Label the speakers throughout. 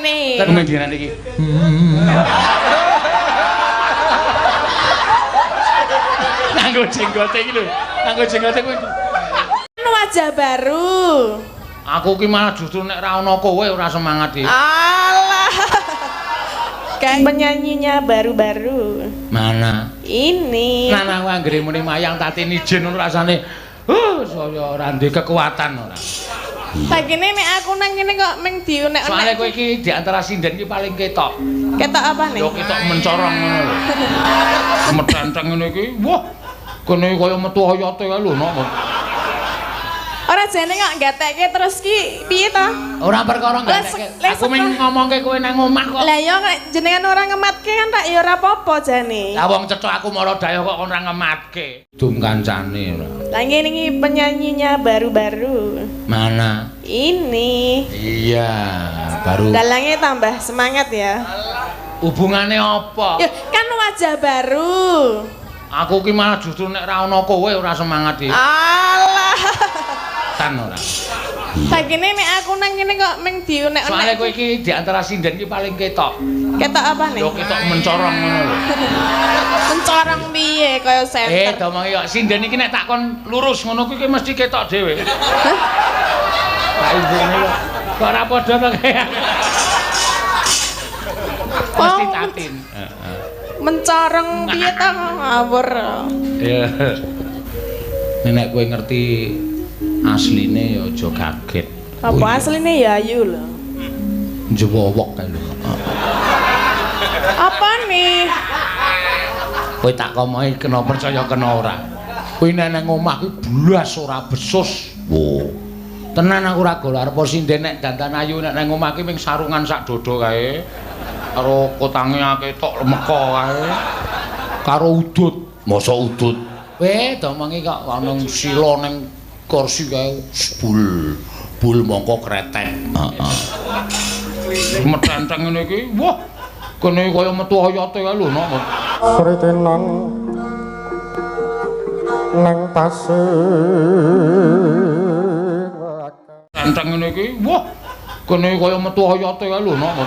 Speaker 1: kene.
Speaker 2: Temen dina iki. Nganggo jenggote iki lho. Nganggo jenggote kuwi.
Speaker 1: Wajah baru.
Speaker 2: Aku ki malah justru nek ra ono kowe ora semangat iki.
Speaker 1: Alah. Kan penyanyinya baru-baru.
Speaker 2: Mana?
Speaker 1: Ini.
Speaker 2: Nah, aku anggere muni mayang Tatin ijen ngono rasane. Saya ora ndek kekuatan ora.
Speaker 1: Sakine nek aku nang kene kok meng diunek-unek.
Speaker 2: Soale kowe iki di antara sinden iki paling ketok.
Speaker 1: Ketok apa nih?
Speaker 2: Yo ketok mencorong ngono lho. Metenteng ngene iki. Wah, kene kaya metu oyote kae lho nok.
Speaker 1: Ora jane kok gatekke terus ki piye to?
Speaker 2: Ora perkara gatekke. Aku mung ngomongke kowe nang omah kok.
Speaker 1: Lah ya jenengan ora ngematke kan tak ya ora apa-apa jane.
Speaker 2: Lah wong cethok aku mara daya kok ora ngematke. Dum kancane ora.
Speaker 1: Lah ngene iki penyanyinya baru-baru.
Speaker 2: Mana?
Speaker 1: Ini.
Speaker 2: Iya, baru.
Speaker 1: Dalangnya tambah semangat ya.
Speaker 2: Hubungane apa?
Speaker 1: Ya kan wajah baru.
Speaker 2: Aku ki malah justru nek ra ono kowe ora semangat iki.
Speaker 1: Alah.
Speaker 2: Tan ora.
Speaker 1: Sakine nek aku nang kene kok meng diunek-unek.
Speaker 2: Soale kowe iki di antara sinden iki paling ketok.
Speaker 1: Ketok apa nih?
Speaker 2: Yo ketok mencorong ngono lho.
Speaker 1: Mencorong piye kaya senter.
Speaker 2: Domongi kok sinden iki nek tak kon lurus ngono kuwi mesti ketok dhewe. Pak ibune kok kok ora padha to kaya. Mesti Tatin. Heeh.
Speaker 1: Mencorong piye to ngawur.
Speaker 2: Iya. Nek kowe ngerti asline ya aja kaget.
Speaker 1: Apa asline ya ayu lho.
Speaker 2: Njewowok kae lho.
Speaker 1: Apa nih?
Speaker 2: Kowe tak komohi kena percaya kena ora. Kowe nek nang omah kuwi blas ora besus. Wo. Tenan aku ora gol arep sinden nek dandan ayu nek nang omah ki ming sarungan sak dodo kae. Karo kotange ketok lemeka kae. Karo udut. Mosok udut. Weh, domongi kok ana sila ning kursi kae bul bul mongko kretek. Heeh. Metenteng ngene iki. Wah, kene kaya metu oyote kae lho nok.
Speaker 3: Kritenan nang pasir.
Speaker 2: Tenteng ngene iki. Wah, kene kaya metu oyote kae lho nok.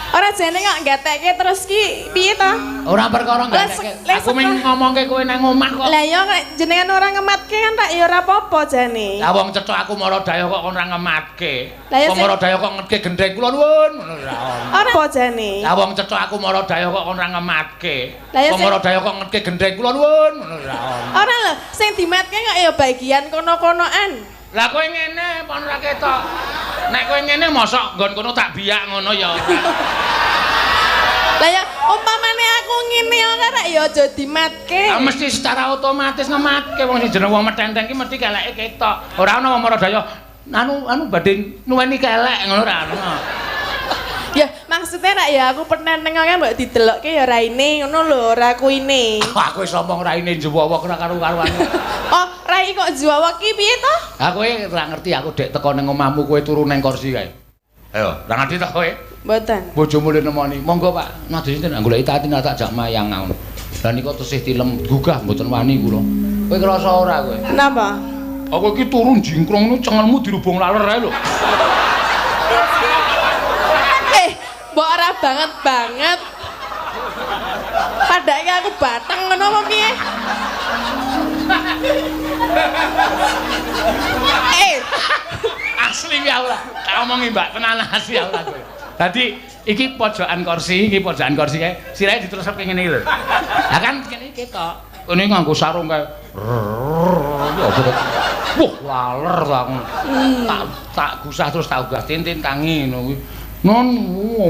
Speaker 1: Ora jane kok gatekke terus ki piye to?
Speaker 2: Ora perkara gatekke. Aku mung ngomongke kowe nang omah kok.
Speaker 1: Lah ya jenengan ora ngematke kan tak ya ora apa-apa jane.
Speaker 2: Lah wong cethok aku mara daya kok ora ngematke. Wong mara daya kok ngetke gendheng kula nuwun ngono ora ono.
Speaker 1: Ora apa jane.
Speaker 2: Lah wong cethok aku mara daya kok ora ngematke. Wong mara daya kok ngetke gendheng kula nuwun ngono ora ono.
Speaker 1: Ora lho, sing dimatke kok ya bagian kono-konoan.
Speaker 2: Lah kowe ngene pon ora ketok. Nek kowe ngene mosok nggon kono tak biyak ngono ya.
Speaker 1: Lah ya umpamane aku ngene ora ya aja dimatke.
Speaker 2: Ah mesti secara otomatis ngematke wong sing jeneng wong metenteng ki mesti keleke ketok. Ora ono wong mara daya anu anu badhe nuweni kelek ngono ora ono.
Speaker 1: Ya maksudnya rak ya aku petenteng kan mbok didelokke ya raine ngono lho ora kuine.
Speaker 2: Aku wis omong raine njewowok ora karo-karuan.
Speaker 1: Oh, rai kok njewowok ki piye to?
Speaker 2: Ha kowe ora ngerti aku dek teko ning omahmu kowe turu ning kursi kae. Ayo, ora ngerti ta kowe?
Speaker 1: Mboten.
Speaker 2: Bojomu le nemoni. Monggo Pak, nadhe sinten goleki Tatin tak jak mayang ngono. Lah nika tesih tilem gugah mboten wani kula. Kowe krasa ora kowe?
Speaker 1: Napa?
Speaker 2: Aku iki turu jingkrong nu cengelmu dirubung laler ae lho.
Speaker 1: Mbok ora banget banget. Padake aku bateng ngono apa piye?
Speaker 2: Asli ya ora. Tak omongi Mbak, tenan asli ya ora kowe. Dadi iki pojokan kursi, iki pojokan kursi kae. Sirahe diterusake ngene iki lho. Lah kan kene ketok. Kene nganggo sarung kae. Wah, laler ta aku. Tak gusah terus tak ugah tintin tangi ngono kuwi. Non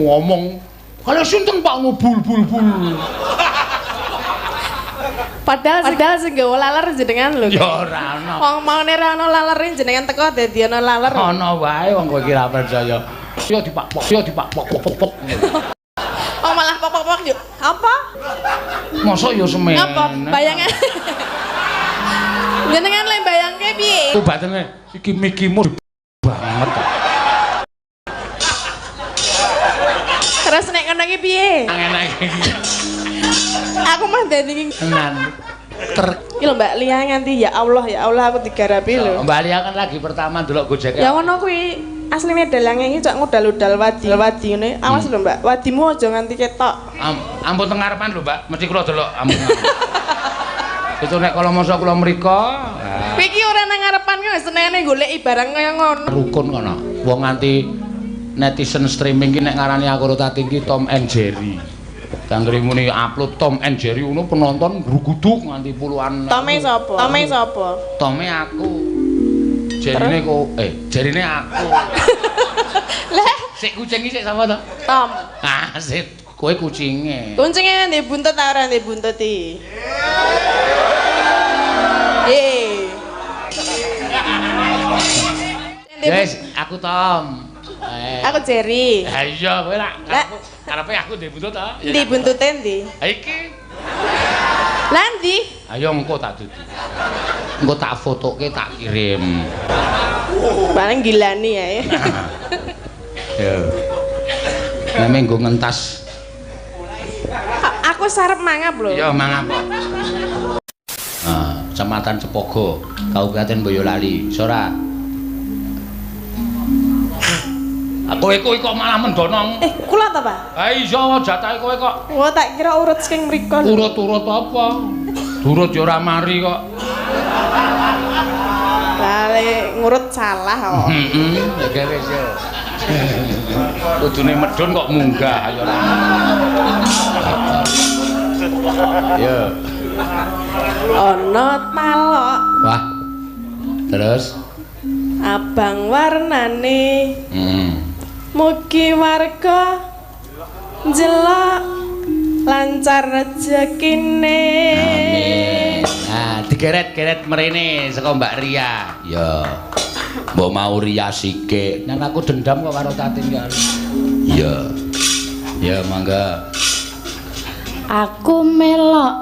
Speaker 2: ngomong kalau sinten Pak ngubul bul bul.
Speaker 1: Padahal sing gawa laler jenengan lho.
Speaker 2: Ya ora ono.
Speaker 1: Wong maune ora ono lalere jenengan teko dadi ana laler.
Speaker 2: Ono wae wong kowe iki ora percaya. Yo dipak-pok, yo dipak-pok-pok-pok.
Speaker 1: Oh malah pok-pok-pok yo. Apa?
Speaker 2: Mosok yo semene.
Speaker 1: Apa? Bayangan. Jenengan le bayangke piye?
Speaker 2: Ku batene iki mikimu banget.
Speaker 1: Terus nek ngono iki piye?
Speaker 2: Enak iki.
Speaker 1: Aku mah dadi
Speaker 2: tenan. Ter
Speaker 1: Iki lho Mbak Lia nganti ya Allah aku digarapi lho.
Speaker 2: Mbak Lia kan lagi pertama ndelok Gojek.
Speaker 1: Ya ngono kuwi. Asline dalange iki cok ngudal-udal wadi wadi ngene. Awas lho Mbak, wadimu aja nganti ketok.
Speaker 2: Ampun teng ngarepan lho Mbak, mesti kula delok ampun. Itu nek kala masa kula mriko.
Speaker 1: Kowe iki ora nang ngarepan ki wis senengane goleki barang kaya ngono.
Speaker 2: Rukun kono. Wong nganti netizen streaming ki nek ngarani aku Tatin ki Tom and Jerry. Anggere muni upload Tom and Jerry ngono penonton gruguduk nganti puluhan.
Speaker 1: Tome sapa? Tome sapa?
Speaker 2: Tome aku. Jerine kok jerine aku.
Speaker 1: Lah,
Speaker 2: sik kucing iki sik sapa to?
Speaker 1: Tom.
Speaker 2: Ah, sik kowe kucinge.
Speaker 1: Kucinge ndek buntut ta ora ndek buntut iki?
Speaker 2: Wes, aku Tom.
Speaker 1: Aku Jerry.
Speaker 2: Ha iya, kowe lak karepe aku ndek buntut ta?
Speaker 1: Ndi buntute ndi?
Speaker 2: Ha iki.
Speaker 1: Lah ndi?
Speaker 2: Ayo engko tak dudu. Engko tak fotoke tak kirim.
Speaker 1: Paling gilani ya.
Speaker 2: Yo. Nek nggo ngentas.
Speaker 1: Aku sarep mangap lho.
Speaker 2: Iya, mangap kok. Kecamatan Cepogo, Kabupaten Boyolali. Sora. Kowe kuwi kok malah mendonong.
Speaker 1: Kula ta, Pak?
Speaker 2: Ha iya, jatahe kowe kok.
Speaker 1: Wah, tak kira urut saking mriko.
Speaker 2: Urut-urut apa? Durut ya ora mari kok.
Speaker 1: Lah ngurut salah kok.
Speaker 2: Heeh, ya wis yo. Kudune medhun kok munggah ya ora. Yo.
Speaker 1: Ana talok.
Speaker 2: Wah. Terus
Speaker 1: abang warnane. Mugi warga njelok lancar rezekine.
Speaker 2: Amin. Nah, digeret-geret mrene saka Mbak Ria. Ya. Mbok mau Ria sike. Nang aku dendam kok karo Tatin ya. Iya. Ya, mangga.
Speaker 4: Aku melok.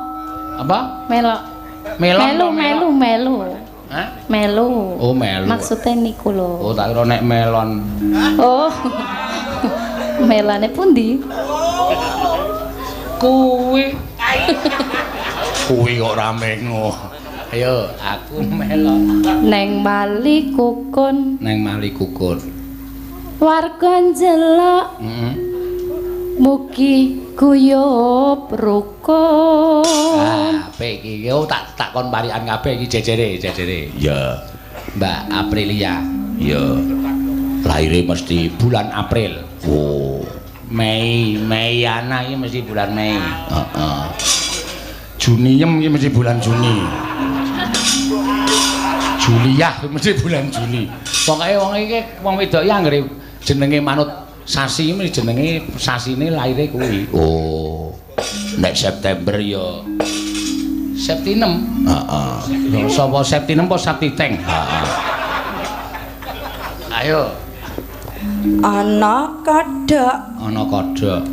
Speaker 2: Apa?
Speaker 4: Melok.
Speaker 2: Melok.
Speaker 4: Melu melu.
Speaker 2: Hah?
Speaker 4: Melu.
Speaker 2: Oh, melu.
Speaker 4: Maksudnya niku lho.
Speaker 2: Oh, tak kira nek melon.
Speaker 4: Oh. Melane pundi?
Speaker 2: Kuwi. Kuwi kok rame ngono. Ayo, aku melon.
Speaker 4: Neng Mali Kukun.
Speaker 2: Neng Mali Kukun.
Speaker 4: Warga njelok.
Speaker 2: Heeh.
Speaker 4: Mugi guyub rukun.
Speaker 2: Ah, apik iki. Yo tak takon parikan kabeh iki jejere, jejere. Iya. Mbak Aprilia. Iya. Lahire mesti bulan April. Oh. Mei, Meiana iki mesti bulan Mei. Heeh. Juniem iki mesti bulan Juni. Juliah mesti bulan Juli. Pokoke wong iki wong wedok iki anggere jenenge manut sasi mesti jenenge sasine lahire kuwi. Oh. Nek September ya Septinem. Heeh. Ya sapa Septinem apa Septiteng? Heeh. Ayo.
Speaker 5: Ana kodhok.
Speaker 2: Ana kodhok.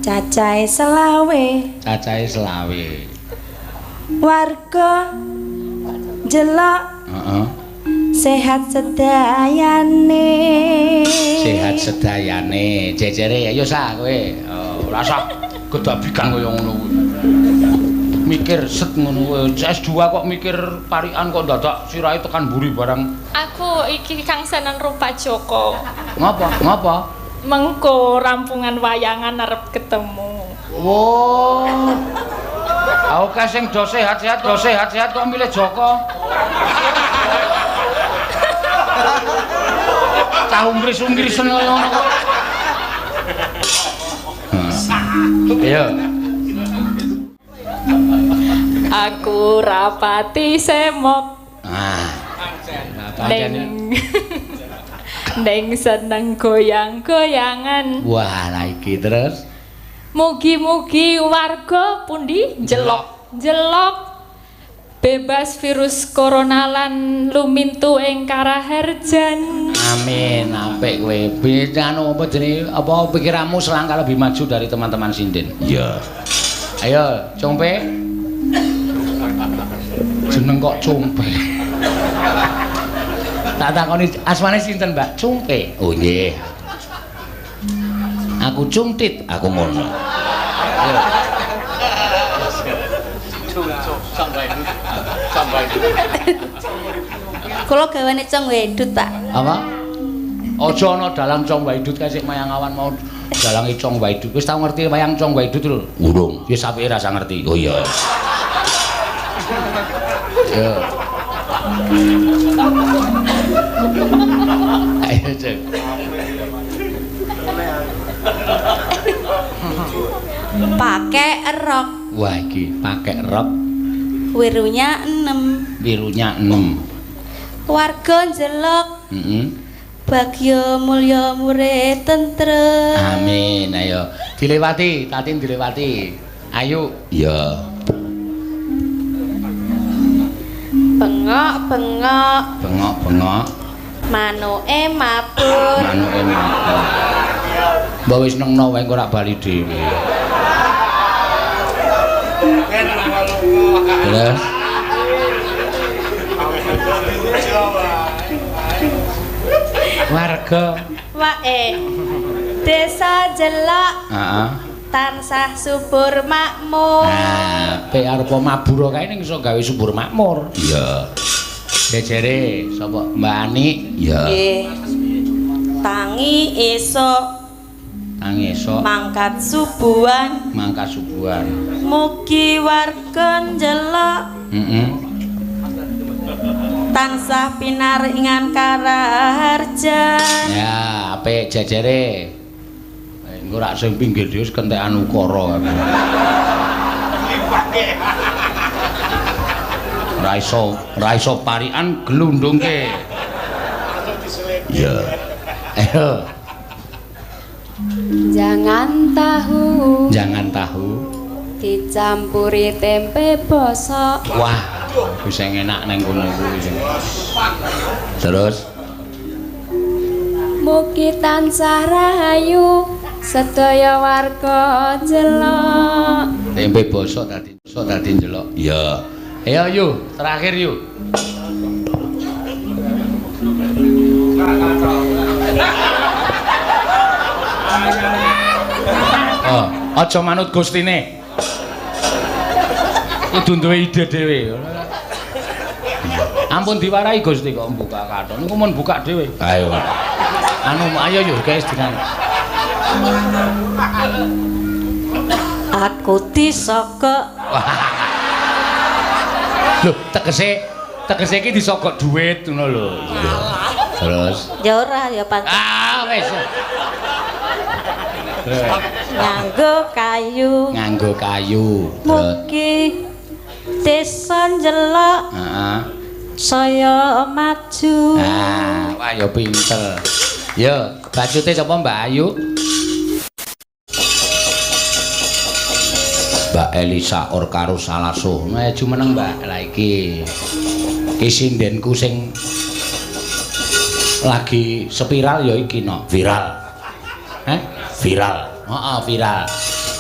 Speaker 5: Cacahe selawe.
Speaker 2: Cacahe selawe.
Speaker 5: Warga njelok.
Speaker 2: Heeh.
Speaker 5: Sehat sedayane.
Speaker 2: Sehat sedayane. Jejere ayo sah kowe. Oh, ora usah gedabikan kaya ngono kuwi. Mikir set ngono kuwi. S2 kok mikir parikan kok dadak sirahe tekan mburi barang.
Speaker 6: Aku iki kangsanan rupa Joko.
Speaker 2: Ngapa? Ngapa?
Speaker 6: Mengko rampungan wayangan arep ketemu.
Speaker 2: Wo. Aku kae sing do sehat-sehat, do sehat-sehat kok milih Joko. Cah ungkris-ungkrisen kaya ngono kok. Ayo.
Speaker 6: Aku rapati semok.
Speaker 2: Ah.
Speaker 6: Neng. Neng seneng goyang-goyangan.
Speaker 2: Wah, lah iki terus.
Speaker 6: Mugi-mugi warga pundi jelok. Jelok bebas virus corona lan lumintu ing karaharjan.
Speaker 2: Amin. Apik kowe. Anu apa jenenge apa pikiranmu selangkah lebih maju dari teman-teman sinden. Iya. Ayo, Compe. Jeneng kok Compe. Tak takoni asmane sinten, Mbak? Cumpe. Oh nggih. Aku cungtit, aku ngono. Ayo.
Speaker 5: Kula gawane Cong Waidut, Pak.
Speaker 2: Apa? Aja ana dalang Cong Waidut kae sik mayang awan mau dalange Cong Waidut. Wis tau ngerti wayang Cong Waidut lho? Urung. Ya sapike rasa ngerti. Oh iya. Yo. Ayo, Cek.
Speaker 5: Pakai rok.
Speaker 2: Wah, iki pakai rok.
Speaker 5: Wirunya 6.
Speaker 2: Wirunya 6.
Speaker 5: Warga njelok.
Speaker 2: Heeh.
Speaker 5: Bagya mulya murid tentrem.
Speaker 2: Amin. Ayo dilewati, Tatin dilewati. Ayo. Iya.
Speaker 1: Bengok-bengok.
Speaker 2: Bengok-bengok.
Speaker 1: Manuke mabur.
Speaker 2: Manuke mabur. Mbok wis nengno wae engko rak bali dhewe. Terus warga
Speaker 1: wae desa Jelok.
Speaker 2: Heeh.
Speaker 1: Tansah subur makmur.
Speaker 2: Nah, pe arep mabur kae ning iso gawe subur makmur. Iya. Jejere sapa Mbak Ani? Iya.
Speaker 5: Nggih. Tangi esuk.
Speaker 2: Tangi esuk.
Speaker 5: Mangkat subuhan.
Speaker 2: Mangkat subuhan.
Speaker 5: Mugi warga njelok.
Speaker 2: Heeh.
Speaker 5: Tansah pinaringan karaharjan.
Speaker 2: Ya, apik jejere. Engko rak sing pinggir dhewe kentekan ukara kabeh. Ra iso parikan glundungke. Iya. Ayo.
Speaker 4: Jangan tahu.
Speaker 2: Jangan tahu.
Speaker 4: Dicampuri tempe bosok.
Speaker 2: Wah, wis enak nang kono kuwi. Terus
Speaker 4: mugi tansah rahayu sedaya warga Jelok.
Speaker 2: Tempe bosok dadi njelok. Iya. Ayo yu, terakhir yu. Oh, aja manut gustine. Kudu duwe ide dhewe. Ampun diwarahi Gusti kok buka kathok. Niku mun buka dhewe. Ayo. Anu ayo yo guys dengan
Speaker 5: aku disogok.
Speaker 2: Lho, tegese iki disogok duit ngono lho. Terus
Speaker 5: ya ora ya pantes.
Speaker 2: Ah wis.
Speaker 5: Nganggo kayu.
Speaker 2: Nganggo kayu.
Speaker 5: Mugi desa njelok.
Speaker 2: Heeh.
Speaker 5: Saya maju.
Speaker 2: Ah, wah ya pinter. Yo, bacute sapa Mbak Ayu? Mbak Elisa Orkaro Salaso. Maju meneng Mbak. Lah iki. Iki sindenku sing lagi spiral ya iki no. Viral. Heh? Viral. Heeh, viral.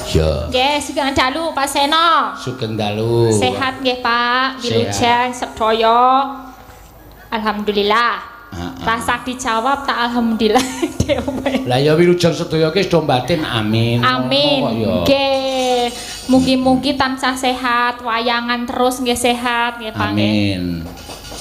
Speaker 2: Ya.
Speaker 6: Nggih, sugeng dalu Pak Seno.
Speaker 2: Sugeng dalu.
Speaker 6: Sehat nggih, Pak. Wilujeng sedaya. Alhamdulillah. Rasa dijawab tak alhamdulillah dhewe.
Speaker 2: Lah ya wilujeng sedaya ki wis do batin amin.
Speaker 6: Amin. Nggih. Mugi-mugi tansah sehat, wayangan terus nggih sehat nggih Pak.
Speaker 2: Amin.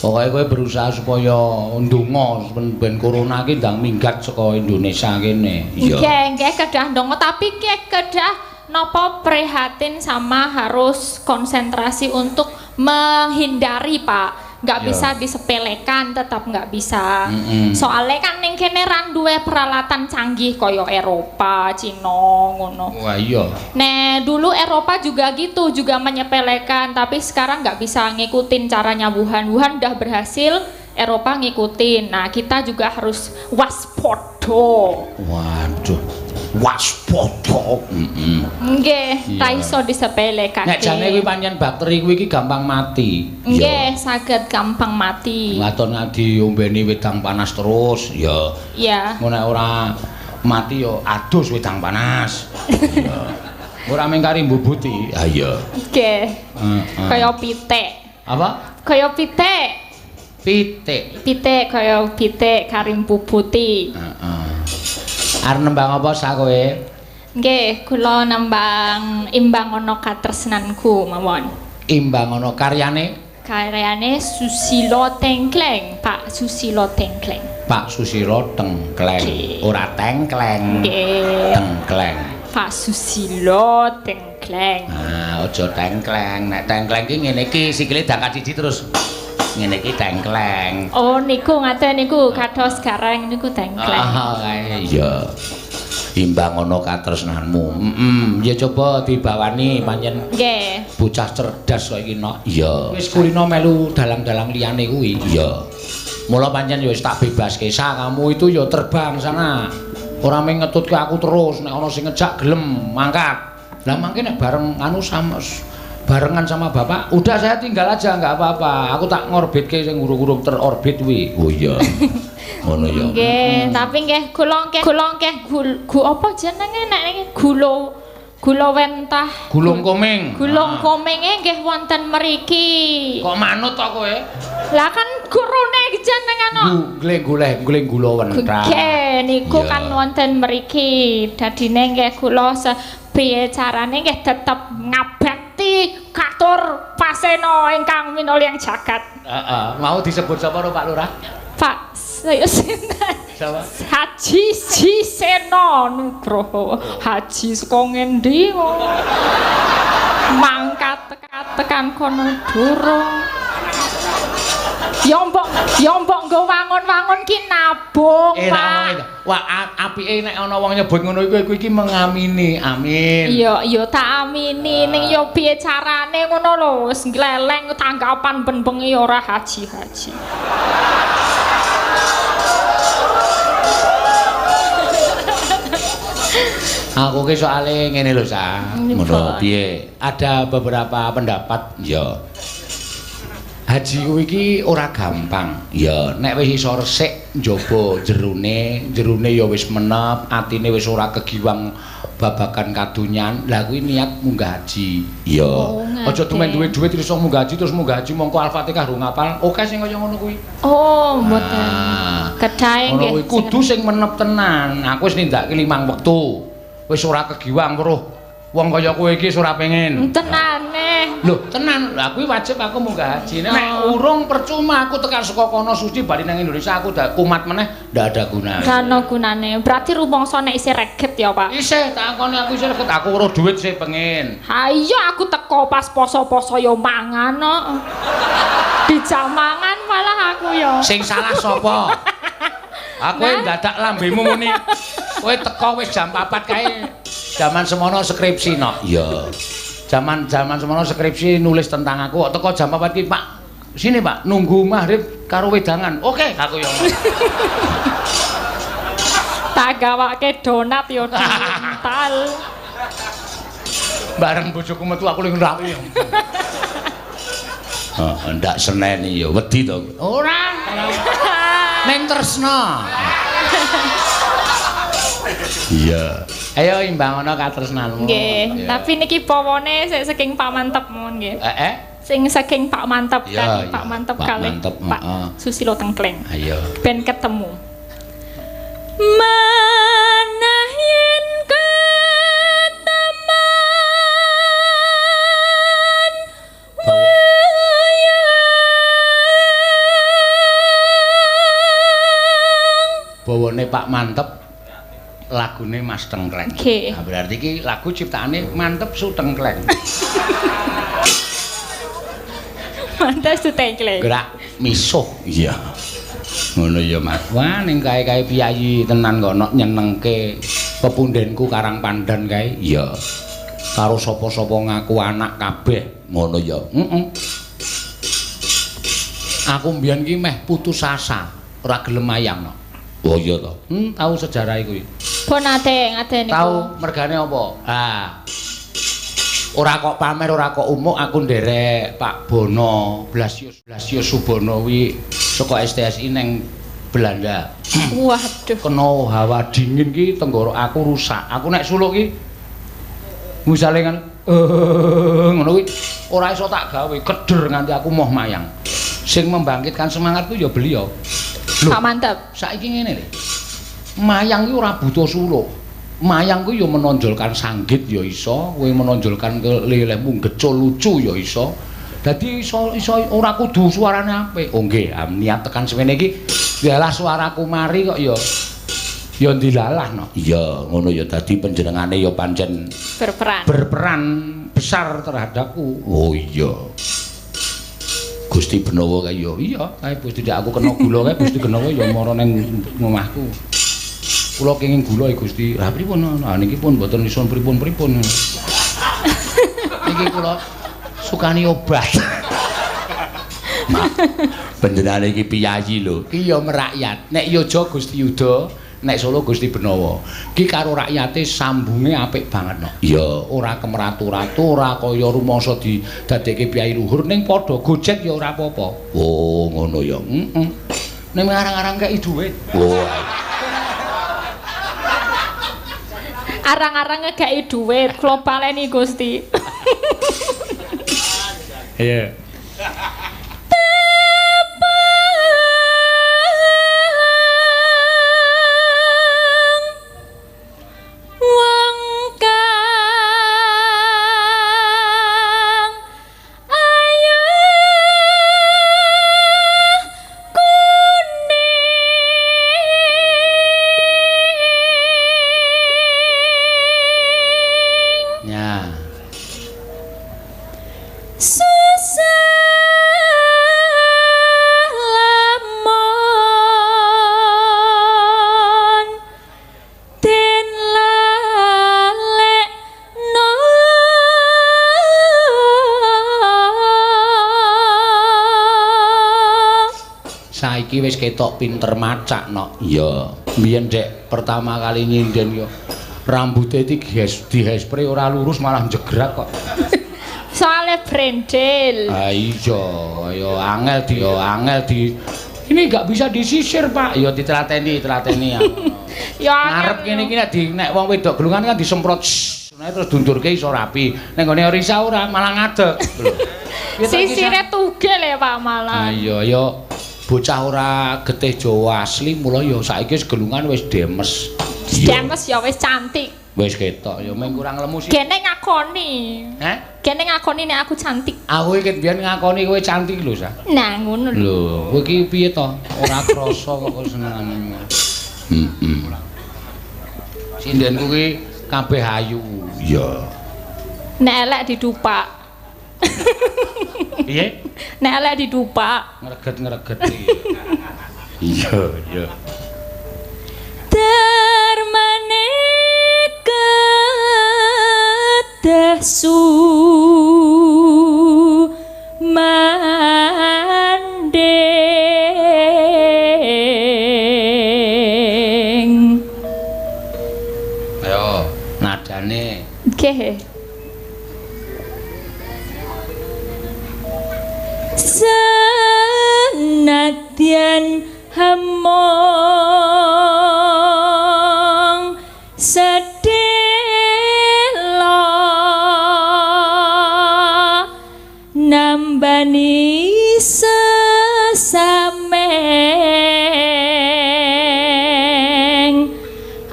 Speaker 2: Pokoke kowe berusaha supaya ndonga ben corona ki ndang minggat saka Indonesia kene.
Speaker 6: Iya. Nggih, nggih kedah ndonga tapi nggih kedah napa prihatin sama harus konsentrasi untuk menghindari, Pak. Nggak bisa disepelekan, tetap nggak bisa. Soalnya kan ning kene ra duwe peralatan canggih kaya Eropa, Cina ngono.
Speaker 2: Wah iya.
Speaker 6: Nah, dulu Eropa juga gitu, juga menyepelekan, tapi sekarang nggak bisa ngikutin caranya Wuhan. Wuhan udah berhasil, Eropa ngikutin. Nah, kita juga harus waspada.
Speaker 2: Waduh. Waspada.
Speaker 6: Nggih, ta iso disepelekake.
Speaker 2: Nek jane kuwi pancen bakteri kuwi iki gampang mati.
Speaker 6: Nggih, saged gampang mati.
Speaker 2: Waton diombeni wedang panas terus, ya.
Speaker 6: Iya.
Speaker 2: Engko nek ora mati ya adus wedang panas. Iya. Ora mung kari mbubuti. Ha iya.
Speaker 6: Nggih. Kaya pitik.
Speaker 2: Apa?
Speaker 6: Kaya pitik.
Speaker 2: Pitik.
Speaker 6: Pitik kaya pitik kari mbubuti.
Speaker 2: Heeh. Arep nembang apa sa kowe?
Speaker 6: Nggih, kula nembang Imbang Ana Katresnanku mawon.
Speaker 2: Imbang ana karyane?
Speaker 6: Karyane Susilo Tengkleng, Pak Susilo Tengkleng.
Speaker 2: Pak Susilo Tengkleng, ora tengkleng.
Speaker 6: Nggih.
Speaker 2: Tengkleng.
Speaker 6: Pak Susilo Tengkleng.
Speaker 2: Ah, aja tengkleng. Nek tengkleng ki ngene iki sikile dangkat siji terus ngene iki tengkleng.
Speaker 6: Oh, niku ngaten niku kados gareng niku tengkleng.
Speaker 2: Ah, kae iya. Imbang ana katresnanmu. Heeh, ya coba dibawani pancen.
Speaker 6: Nggih.
Speaker 2: Bocah cerdas kok iki nok. Iya. Wis kulino melu dalang-dalang liyane kuwi. Iya. Mula pancen ya wis tak bebaske. Sa, kamu itu ya terbang sana. Ora mung ngetutke aku terus, nek ana sing ngejak gelem mangkat. Lah mangke nek bareng anu sama barengan sama bapak, udah saya tinggal aja nggak apa-apa. Aku tak ngorbitke sing urung-urung terorbit kuwi. Oh iya. Ngono ya.
Speaker 6: Nggih, tapi nggih kula nggih apa jenenge nek niki gula gula wentah.
Speaker 2: Gulung koming.
Speaker 6: Gulung komenge nggih wonten mriki.
Speaker 2: Kok manut to kowe?
Speaker 6: Lah kan gurune jenengan kok.
Speaker 2: Goleng gula wentah.
Speaker 6: Nggih, niku kan wonten mriki. Dadine nggih kula piye carane nggih tetep ngabekti katur pasena ingkang minulya jagat.
Speaker 2: Heeh, mau disebut sapa ro Pak Lurah?
Speaker 6: Pak sinten?
Speaker 2: Sapa?
Speaker 6: Haji Seno Nugroho. Haji saka ngendi kok? Mangkat tekan kono durung. Ya mbok nggo wangun-wangun ki nabung, Pak.
Speaker 2: Wah, apike nek ana wong nyebut ngono iku iki mengamini. Amin.
Speaker 6: Iya, iya tak amini. Ning ya piye carane ngono lho, wis ngleleng tanggapan ben bengi ora haji-haji.
Speaker 2: Aku ki soale ngene lho, Sa. Ngono piye? Ada beberapa pendapat, ya. Haji kuwi iki ora gampang. Ya, nek wis iso resik njaba jerone, jerone ya wis menep, atine wis ora kegiwang babagan kadonyan. Lah kuwi niat munggah haji. Ya. Aja tumen duwe dhuwit terus munggah haji terus munggah haji mongko Al-Fatihah rung ngapal. Oke sing kaya ngono kuwi.
Speaker 6: Oh, mboten. Kedahe nggih.
Speaker 2: Ngono kuwi kudu sing menep tenan. Aku wis nindakake 5 wektu. Wis ora kegiwang weruh wong kaya kowe iki wis ora pengen.
Speaker 6: Tenane.
Speaker 2: Lho, tenan. Lah kuwi wajib aku munggah haji. Nek urung percuma aku tekan saka kono suci bali nang Indonesia aku dak kumat meneh ndak ada gunane.
Speaker 6: Gak ono gunane. Berarti rumangsa nek isih reget ya, Pak?
Speaker 2: Isih, tak akoni aku isih reget. Aku weruh dhuwit sih pengen.
Speaker 6: Ha iya aku teko pas poso-poso ya mangan kok. Dijak mangan malah aku ya.
Speaker 2: Sing salah sapa? Aku ndadak lambemu muni. Kowe teko wis jam 4 kae. Jaman semono skripsi no. Iya. Jaman semono skripsi nulis tentang aku kok teko jam 4 ki, Pak. Sini, Pak, nunggu maghrib karo wedangan. Oke, aku yo.
Speaker 6: Tak gawake donat yo diuntal.
Speaker 2: Bareng bojoku metu aku ning nrawi. Heeh, ndak seneni yo wedi to. Ora. Ning tresna. Iya. Ayo imbang ana katresnanmu.
Speaker 6: Nggih, tapi niki pawane sing saking Pak Mantep mawon nggih. Sing saking Pak Mantep kan, Pak Mantep kalih Pak Susilo Tengkleng.
Speaker 2: Ayo.
Speaker 6: Ben ketemu. Manah yen keteman wayang.
Speaker 2: Bawane Pak Mantep lagune Mas Tengkleng.
Speaker 6: Okay.
Speaker 2: Nah, berarti iki lagu ciptaane Mantep Su Tengkleng.
Speaker 6: Mantep Su Tengkleng.
Speaker 2: Gerak misuh. Iya. Ngono ya, Mas. Wah, ning kae-kae piyayi tenan kono nyenengke pepundenku Karang Pandan kae. Iya. Karo sapa-sapa ngaku anak kabeh. Ngono ya. Heeh. Aku mbiyen ki meh putus asa, ora gelem mayang. Oh iya to. Tahu sejarah kuwi.
Speaker 6: Pun nate niku.
Speaker 2: Tahu mergane apa? Ah. Ora kok pamer, ora kok umuk aku nderek Pak Bono, Blasius Subono kuwi saka STSI neng Belanda.
Speaker 6: Waduh.
Speaker 2: Kena hawa dingin ki tenggorok aku rusak. Aku nek suluk ki misale kan ngono kuwi ora iso tak gawe, keder nganti aku moh mayang. Sing membangkitkan semangatku ya beliau. Loh,
Speaker 6: Pak Mantep.
Speaker 2: Saiki ngene lho. Mayang kuwi ora butuh suluk. Mayang kuwi ya menonjolkan sanggit ya iso, kowe menonjolkan kelelehmu gecul lucu ya iso. Dadi iso iso ora kudu suarane apik. Oh nggih, niat tekan semene iki dialah suaraku mari kok ya ya ndilalah no. Iya, ngono ya dadi panjenengane ya pancen
Speaker 6: berperan.
Speaker 2: Berperan besar terhadapku. Oh iya. Gusti Benowo kae ya iya, kae Gusti ndak aku kena gula kae Gusti Benowo ya mara ning omahku. Kula kenging gula ya Gusti. Lah pripun? Lah niki pun mboten iso pripun-pripun. Niki kula sukani obat. Panjenengane iki piyayi lho. Ki ya merakyat. Nek Yojo Gusti Yuda, nek Solo Gusti Benowo. Ki karo rakyate sambunge apik banget no. Iya, ora kemeratu-ratu, ora kaya rumangsa didadekke piyayi luhur ning padha gojek ya ora apa-apa. Oh, ngono ya. Heeh. Ning arang-arang kei dhuwit. Oh.
Speaker 6: Arang-arang ngekei dhuwit, kula baleni Gusti.
Speaker 2: Iya.
Speaker 6: Tepang wong kang ayu kuning.
Speaker 2: Ya.
Speaker 6: Susah lamun den lalekno.
Speaker 2: Saiki wis ketok pinter macak no. Iya. Biyen dek pertama kali nyinden yo rambute iki dihespre ora lurus malah jegrak kok.
Speaker 6: Soale brendel.
Speaker 2: Ah iya, ya angel di, ya angel di. Ini enggak bisa disisir, Pak. Ya ditelateni, telateni ya.
Speaker 6: Ya
Speaker 2: ngarep kene iki nek di nek wong wedok gelungan kan disemprot. Nah, terus dundurke iso rapi. Nek nggone Risa ora malah ngadeg lho.
Speaker 6: Sisire tugel ya Pak malah.
Speaker 2: Ah iya ya bocah ora getih Jawa asli mula ya saiki wis gelungan wis demes.
Speaker 6: Demes ya wis cantik.
Speaker 2: Wis ketok ya mung kurang lemu sih.
Speaker 6: Gene ngakoni.
Speaker 2: Heh?
Speaker 6: Gene ngakoni nek aku cantik.
Speaker 2: Aku iki biyen ngakoni kowe cantik lho, Sa.
Speaker 6: Nah, ngono lho.
Speaker 2: Lho, kowe iki piye to? Ora krasa kok senengane. Heeh. Sindenku ki kabeh ayu. Iya.
Speaker 6: Nek elek didupak.
Speaker 2: Piye?
Speaker 6: Nek elek didupak.
Speaker 2: Ngreget-ngreget iki. Iya, iya.
Speaker 6: Darmane kedah sumandhing.
Speaker 2: Ayo, nadane.
Speaker 6: Nggih. Senadyan hemong sedhela nambani sesameng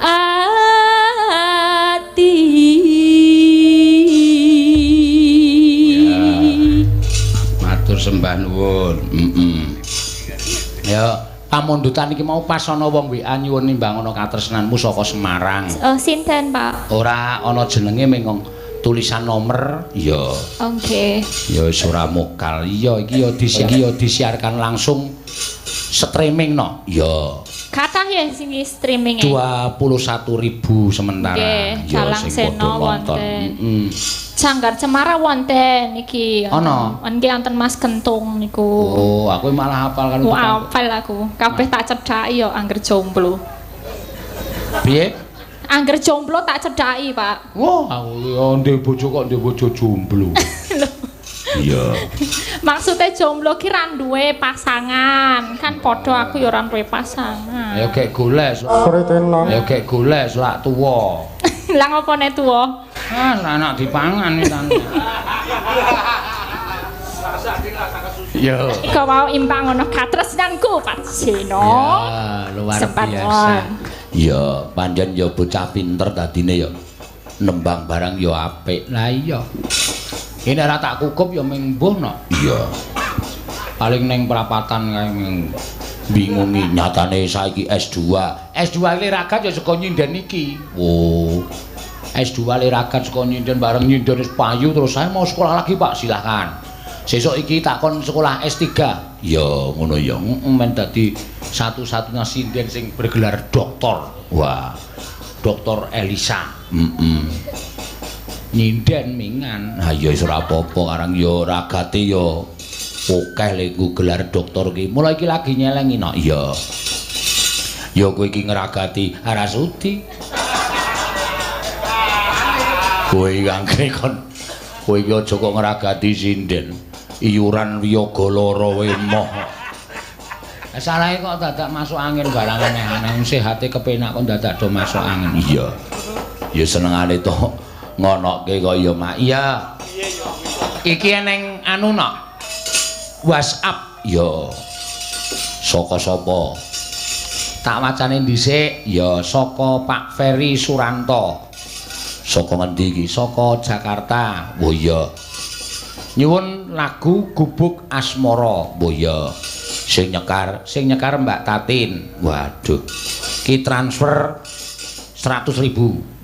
Speaker 6: ati.
Speaker 2: Ya. Matur sembah nuwun. Ya, pamundutan iki mau pas ana wong WA nyuwun nimbang ana katresnanmu saka Semarang.
Speaker 6: Oh, sinten, Pak?
Speaker 2: Ora ana jenenge mung tulisan nomor. Iya.
Speaker 6: Oke.
Speaker 2: Ya wis ora mokal. Iya, iki ya disiarkan langsung streaming no. Iya.
Speaker 6: Kathah ya sing streaming e.
Speaker 2: 21.000 sementara.
Speaker 6: Nggih,
Speaker 2: Ya
Speaker 6: Dalang
Speaker 2: sing padha
Speaker 6: Seno
Speaker 2: nonton.
Speaker 6: wonten.
Speaker 2: Heeh.
Speaker 6: Sanggar Cemara wonten iki.
Speaker 2: Ana?
Speaker 6: Nggih wonten Mas Kentung niku.
Speaker 2: Oh, aku malah hafal kan.
Speaker 6: Wah, hafal aku. Kabeh tak cedhaki ya angger jomblo.
Speaker 2: Piye?
Speaker 6: Angger jomblo tak cedhaki, Pak.
Speaker 2: Wah, aku ya ndek bojo kok ndek bojo jomblo. Iya.
Speaker 6: Maksudnya jomblo ki ra duwe pasangan. Kan padha aku ya ora duwe pasangan.
Speaker 2: Ya gek golek. Ya gek golek selak tuwa.
Speaker 6: Lah ngopo nek tuwa?
Speaker 2: Ah, anak dipangan iki tan. Yo.
Speaker 6: Kok mau imbang ngono katresnanku Pak Seno.
Speaker 2: Ya, luar
Speaker 6: Sempat
Speaker 2: biasa. Ya, pancen ya bocah pinter dadine ya nembang barang ya apik. Lah iya. Ini ora tak kukup ya ming mbuh no. Iya. Paling ning prapatan kae ming bingungi nyatane saiki S2. S2 le ragat ya saka nyinden iki. Oh. S2 le ragat saka nyinden bareng nyinden wis payu terus saya mau sekolah lagi Pak, silahkan. Sesuk iki takon sekolah S3. Ya ngono ya. Men dadi satu-satunya sinden sing bergelar doktor. Wah. Doktor Elisa. Heeh. Nyinden mingan. Ha ya wis ora apa-apa karang ya ragate ya akeh lek nggo gelar doktor ki. Mula iki lagi nyelengi no. Iya. Ya kowe iki ngragati ora sudi. Kowe iki angkre kon kowe iki aja kok ngragati sinden. Iyuran wiyaga lara wae emoh. Salahe kok dadak masuk angin barang aneh-aneh. Sehate kepenak kok dadak do masuk angin. Iya. Ya senengane to ngonoke kok ya Mak. Iya. Iki eneng anu no. WhatsApp. Ya. Saka sapa? Tak wacane dhisik. Ya saka Pak Ferry Suranto. Saka ngendi iki? Saka Jakarta. Oh iya. Nyuwun lagu Gubuk Asmara. Oh iya. Sing nyekar Mbak Tatin. Waduh. Ki transfer 100.000.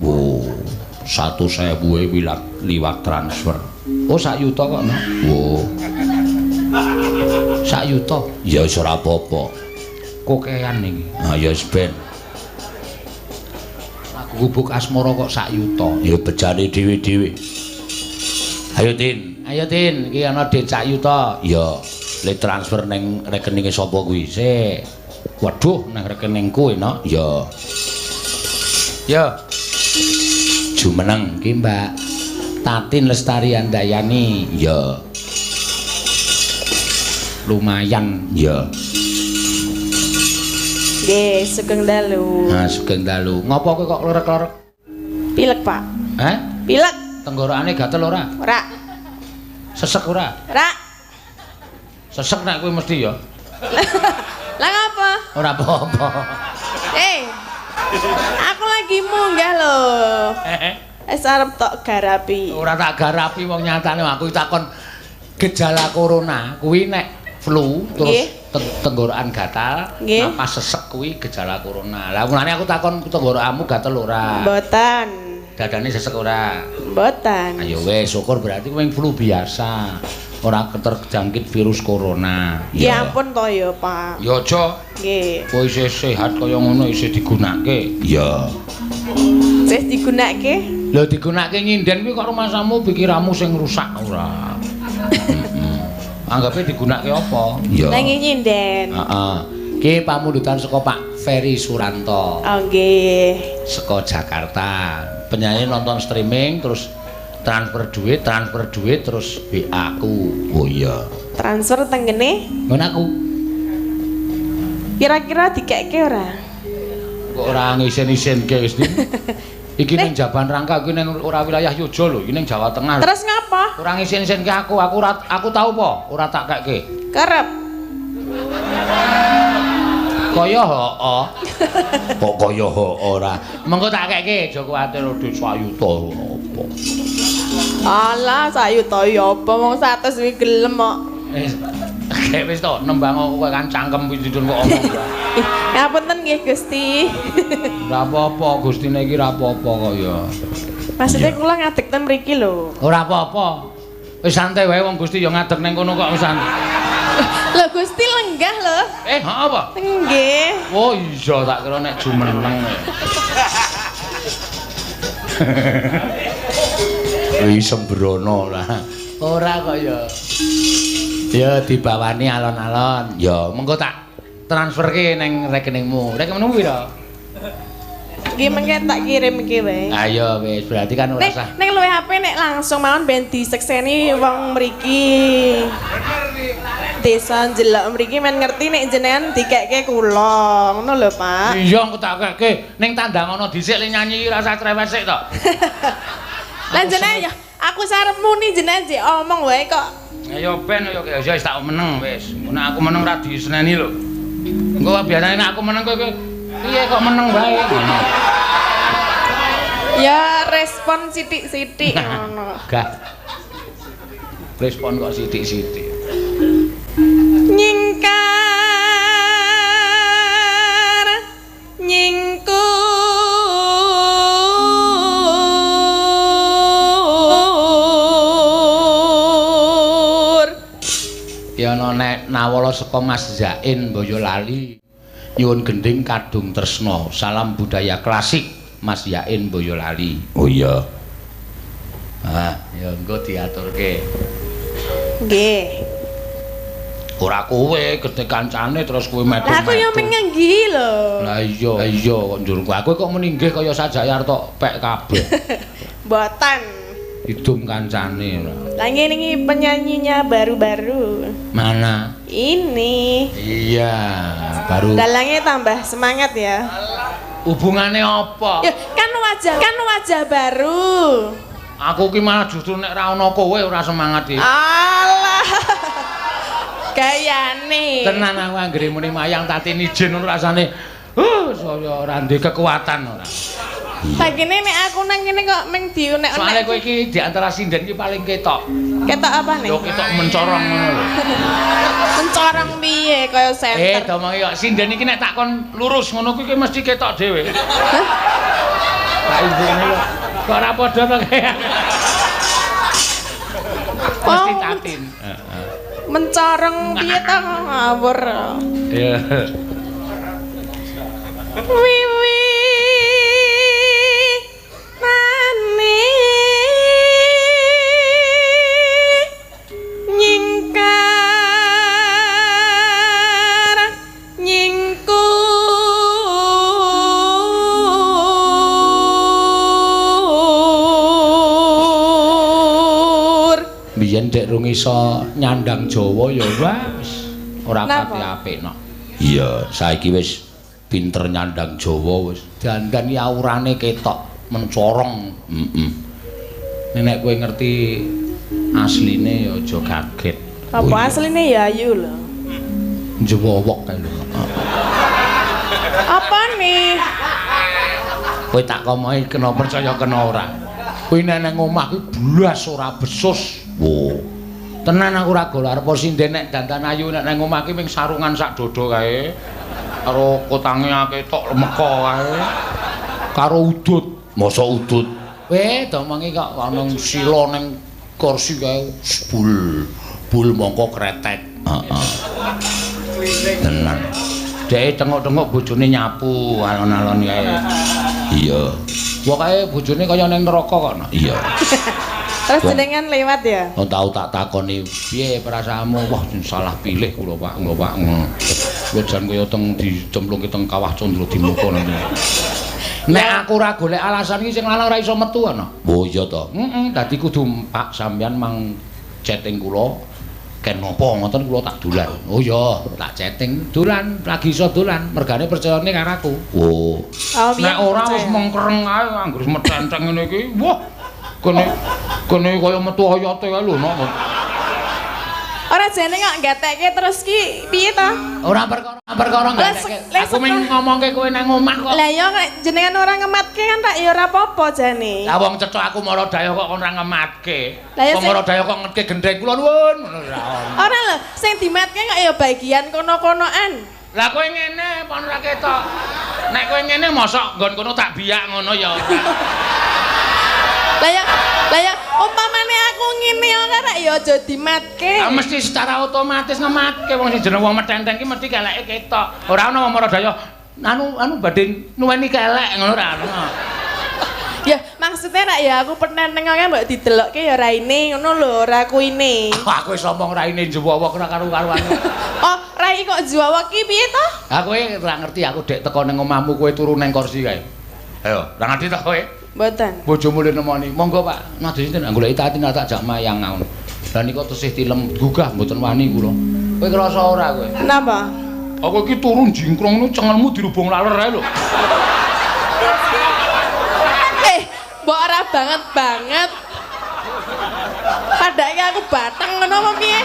Speaker 2: Wow. 100.000 e liwat transfer. Oh sak yuta kok no. Wow. Sak yuta. Ya wis ora apa-apa. Kokean iki. Ha ya wis ben. Lagu Gubuk Asmara kok sak yuta. Ya bejane dhewe-dhewe. Ayo Tin, ayo Tin, iki ana dhuwit sak yuta. Ya, le transfer ning rekeninge sapa kuwi? Sik. Waduh, nang rekeningku enak. Ya. Ya. Jumeneng ki Mbak Tatin Lestari Handayani. Ya. Lumayan ya.
Speaker 1: Nggih, sugeng dalu.
Speaker 2: Ha, sugeng dalu. Ngopo kowe kok lorek-lorek?
Speaker 1: Pilek, Pak.
Speaker 2: Heh?
Speaker 1: Pilek.
Speaker 2: Tenggorokane gatel ora?
Speaker 1: Ora.
Speaker 2: Sesek ora?
Speaker 1: Ora.
Speaker 2: Sesek nek kowe mesti ya.
Speaker 1: Lah ngapa?
Speaker 2: Ora apa-apa.
Speaker 1: Aku lagi munggah lho. Wis arep tok garapi.
Speaker 2: Ora tak garapi wong nyatane aku takon gejala corona kuwi nek flu terus tenggorokan gatal, napas sesek kuwi gejala corona. Lah mulane aku takon tenggorokanmu gatel ora?
Speaker 1: Mboten.
Speaker 2: Dadane sesek ora?
Speaker 1: Mboten.
Speaker 2: Ayo wis syukur berarti kowe flu biasa. Ora terjangkit virus corona.
Speaker 1: Ya ampun to ya, Pak.
Speaker 2: Ya aja.
Speaker 1: Nggih.
Speaker 2: Kowe isih sehat kaya ngono isih digunake. Iya.
Speaker 1: Isih digunake?
Speaker 2: Lho digunake nyinden kuwi kok rumasamu pikiranmu sing rusak ora. Anggape digunake apa? Iya.
Speaker 1: Lah nyinden.
Speaker 2: Heeh. Ki pamundutan saka Pak Ferry Suranto.
Speaker 1: Oh nggih.
Speaker 2: Saka Jakarta. Penyanyi nonton streaming terus transfer duit terus WA aku. Oh iya.
Speaker 1: Transfer tenggene?
Speaker 2: Ngono aku.
Speaker 1: Kira-kira dikekke ora?
Speaker 2: Kok ora ngisin-isinke wis. Iki ning Jaban Rangka iki ning ora wilayah Yogya lho, iki ning Jawa Tengah.
Speaker 1: Terus ngapa?
Speaker 2: Ora ngisin-isinke aku, aku tau apa? Ora tak kekke.
Speaker 1: Kerep.
Speaker 2: Kaya heeh. Kok kaya heeh ora. Mengko tak kekke, aja kuwatir dhuwit sak yuta apa.
Speaker 1: Alah, sak yuta ya apa wong 100 kuwi gelem kok.
Speaker 2: Wis wis to, nembang kowe kan cangkem kuwi didun kok omong.
Speaker 1: Ngapunten nggih Gusti.
Speaker 2: Ora apa-apa, Gustine iki ora apa-apa kok ya.
Speaker 1: Maksudnya kula ngadeg ten mriki lho.
Speaker 2: Ora apa-apa. Wis santai wae wong Gusti ya ngadeg ning kono kok wis santai.
Speaker 1: Lho Gusti lenggah lho.
Speaker 2: Heeh apa?
Speaker 1: Nggih.
Speaker 2: Oh iya tak kira nek jumeneng. Wis sembrono lah. Ora kok ya. Ya dibawani alon-alon. Ya mengko tak transferke ning rekeningmu. Rekeningmu pira?
Speaker 1: Nggih mengke tak kirimke wae.
Speaker 2: Ayo wis berarti kan ora usah.
Speaker 1: Nek luwih HP nek langsung mawon ben disekseni wong mriki. Desa njelok mriki men ngerti nek jenengan dikekke kula. Ngono lho, Pak.
Speaker 2: Iya engko tak kekke. Ning tandang ana dhisik le nyanyi ora usah cerewet sik to.
Speaker 1: Lah jenengan ya aku sarep muni jenengan jek omong wae kok.
Speaker 2: Ayo ben ya wis tak meneng wis. Nek aku meneng ra diseneni lho. Engko biasane nek aku meneng kowe piye kok meneng wae ngono.
Speaker 1: Ya respon sithik-sithik ngono.
Speaker 2: Gah. Respon kok sithik-sithik.
Speaker 1: Nyingkar nyingkur
Speaker 2: Ya ana nek nawala saka Mas Zain Boyolali. Nyuwun gending Kadung Tresna. Salam budaya klasik Mas Zain Boyolali. Oh iya. Ah, ya engko diaturke.
Speaker 1: Nggih.
Speaker 2: Ora kowe gedhe kancane terus kowe metu.
Speaker 1: Lah aku yo menganggi lho.
Speaker 2: Lah iya, lah iya kok njur aku kok muni nggih kaya sajayar tok pek kabeh.
Speaker 1: Mboten.
Speaker 2: Idum kancane ora.
Speaker 1: Lah ngene iki penyanyinya baru-baru.
Speaker 2: Mana?
Speaker 1: Ini.
Speaker 2: Iya, baru.
Speaker 1: Dalangnya tambah semangat ya.
Speaker 2: Hubungane apa?
Speaker 1: Ya, kan wajah baru.
Speaker 2: Aku ki malah justru nek ra ono kowe ora semangat iki.
Speaker 1: Alah. Gayane.
Speaker 2: Tenan aku anggere muni mayang Tatin ijen ngono rasane. Saya ora ndek kekuatan ora.
Speaker 1: Sakine nek aku nang kene kok meng diunek-unek.
Speaker 2: Soale kowe iki di antara sinden iki paling ketok.
Speaker 1: Ketok apa nih?
Speaker 2: Yo ketok mencorong ngono lho.
Speaker 1: Mencorong piye kaya senter.
Speaker 2: Domongi kok sinden iki nek tak kon lurus ngono kuwi mesti ketok dhewe. Hah? Tak ibune kok. Kok ora padha to kaya. Mesti Tatin. Heeh.
Speaker 1: Mencorong piye to ngawur.
Speaker 2: Iya.
Speaker 1: Wiwi nane nyingkar nyingkur
Speaker 2: Biyen dek rung iso nyandang Jawa ya wis ora pati apik no. Iya, saiki wis pinter nyandang Jawa wis. Dandan iki aurane ketok mencorong. Heeh. Nek kowe ngerti asline ya aja kaget.
Speaker 1: Apa asline ya ayu lho.
Speaker 2: Njewowok kae lho.
Speaker 1: Apa nih?
Speaker 2: Kowe tak komohi kena percaya kena ora. Kowe nek nang omah kuwi blas ora besus. Wo. Tenan aku ora gol arep sinden nek dandan ayu nek nang omah ki ming sarungan sak dodo kae. Karo kotange akeh tok lemeka kae. Karo udut. Masa udut? Domongi kok ana sila ning kursi kae bul. Bul mongko kretek. Heeh. Tenan. Dheke tengok-tengok bojone nyapu alon-alon kae. Iya. Pokoke bojone kaya ning neraka kok. Iya.
Speaker 1: Terus jenengan lewat ya?
Speaker 2: Oh, tau tak takoni piye perasaanmu? Wah, salah pilih kula, Pak. Kula, Pak. Kula jan kaya teng dicemplungke teng kawah Candra Dimuka nanti. Nek aku ora golek alasan iki sing lanang ora iso metu ana. Oh iya to. Heeh, dadi kudu Pak sampean mang chatting kula ken napa ngoten kula tak dolan. Oh iya, tak chatting dolan, lagi iso dolan, mergane percayane karo aku. Oh. Nek ora wis mengkereng ae anggere metenteng ngene iki. Wah. Kene kene kaya metu oyote kae lho nok.
Speaker 1: Ora jane kok gatekke terus ki piye to?
Speaker 2: Ora perkara gatekke. Aku mung ngomongke kowe nang omah kok.
Speaker 1: Lah iya nek jenengan ora ngematke kan tak ya ora apa-apa jane.
Speaker 2: Lah wong cethok aku mara daya kok ora ngematke. Wong mara daya kok ngetke gendheng kula nuwun ngono ora.
Speaker 1: Ora lho, sing dimatke kok ya bagian kono-konoan.
Speaker 2: Lah kowe ngene apa ora ketok? Nek kowe ngene mosok nggon kono tak biyak ngono ya.
Speaker 1: Lah ya umpamane aku ngene ora rek ya aja dimatke.
Speaker 2: Ah mesti secara otomatis ngematke wong sing jeneng wong metenteng ki mesti keleke ketok. Ora ana wong maradaya anu badhe nuweni kelek ngono ora ana.
Speaker 1: Ya maksudnya rek ya aku penenteng kan mbok didelokke ya raine ngono lho, ora kuine.
Speaker 2: Aku wis omong raine njewowok ora karu-karuan.
Speaker 1: Oh, rai kok njewowok ki piye to?
Speaker 2: Ah kowe ora ngerti aku dek teko ning omahmu kowe turu ning kursi kae. Ayo, ora ngerti to kowe?
Speaker 1: Mboten.
Speaker 2: Bojomu le nemoni. Monggo Pak, nadhe sinten goleki Tatin tak jak mayang ngono. Lah nika tesih tilem gugah mboten wani kula. Kowe krasa ora kowe?
Speaker 1: Napa?
Speaker 2: Aku iki turu jingkrong ngono cengelmu dirubung laler ae lho.
Speaker 1: Mbok ora banget banget. Padake aku bateng ngono apa piye?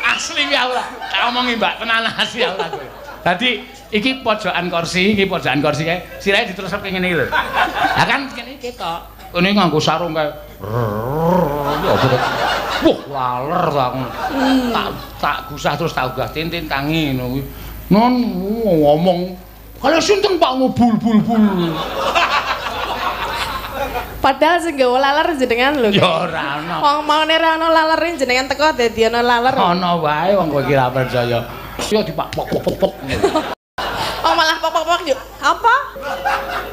Speaker 2: Asli ya ora. Tak omongi Mbak, tenan asli ya ora kowe. Dadi Iki pojokan kursi, iki pojokan kursi kae. Sirahe diterusake ngene iki lho. Lah kan kene ketok. Kene nganggo sarung kae. Wah, laler to aku. Tak gusah terus tak unggah tintin tangi ngono kuwi. Non ngomong kalau sinten Pak ngobul bul bul.
Speaker 1: Padahal sing gawa laler jenengan lho.
Speaker 2: Ya ora ana.
Speaker 1: Wong maune ora ana lalere jenengan teko dadi ana laler.
Speaker 2: Ana wae wong kowe iki ora percaya. Yo dipak pok pok pok pok.
Speaker 1: Oh malah pok pok pok yo. Apa?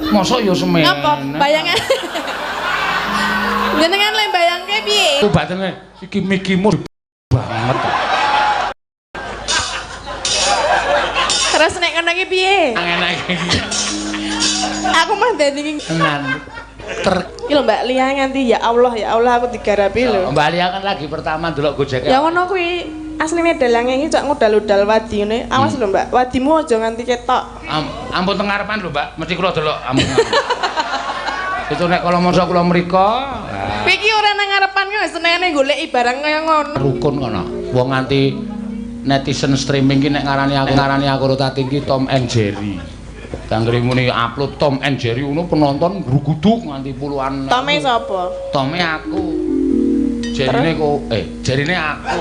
Speaker 2: Mosok yo semene.
Speaker 1: Apa? Bayangan. Jenengan le bayangke piye?
Speaker 2: Ku batene iki mikimu banget.
Speaker 1: Terus nek ngono iki piye?
Speaker 2: Enak iki.
Speaker 1: Aku mah dadi
Speaker 2: tenan.
Speaker 1: Iki lho Mbak Lia nganti ya Allah aku digarapi lho.
Speaker 2: Mbak Lia kan lagi pertama ndelok Gojek.
Speaker 1: Ya ngono kuwi. Asline dalange iki cok ngudal-udal wadi ngene. Awas lho Mbak, wadimu aja nganti ketok.
Speaker 2: Ampun teng ngarepan lho Mbak, mesti kula delok ampun. Itu nek kala masa kula mriko.
Speaker 1: Kowe iki ora nang ngarepan kuwi senengane goleki barang kaya ngono.
Speaker 2: Rukun kono. Wong nganti netizen streaming ki nek ngarani aku karo Tatin ki Tom and Jerry. Danggere muni upload Tom and Jerry ngono penonton gruguduk nganti puluhan.
Speaker 1: Tome sapa?
Speaker 2: Tome aku. Jerine kok jerine aku.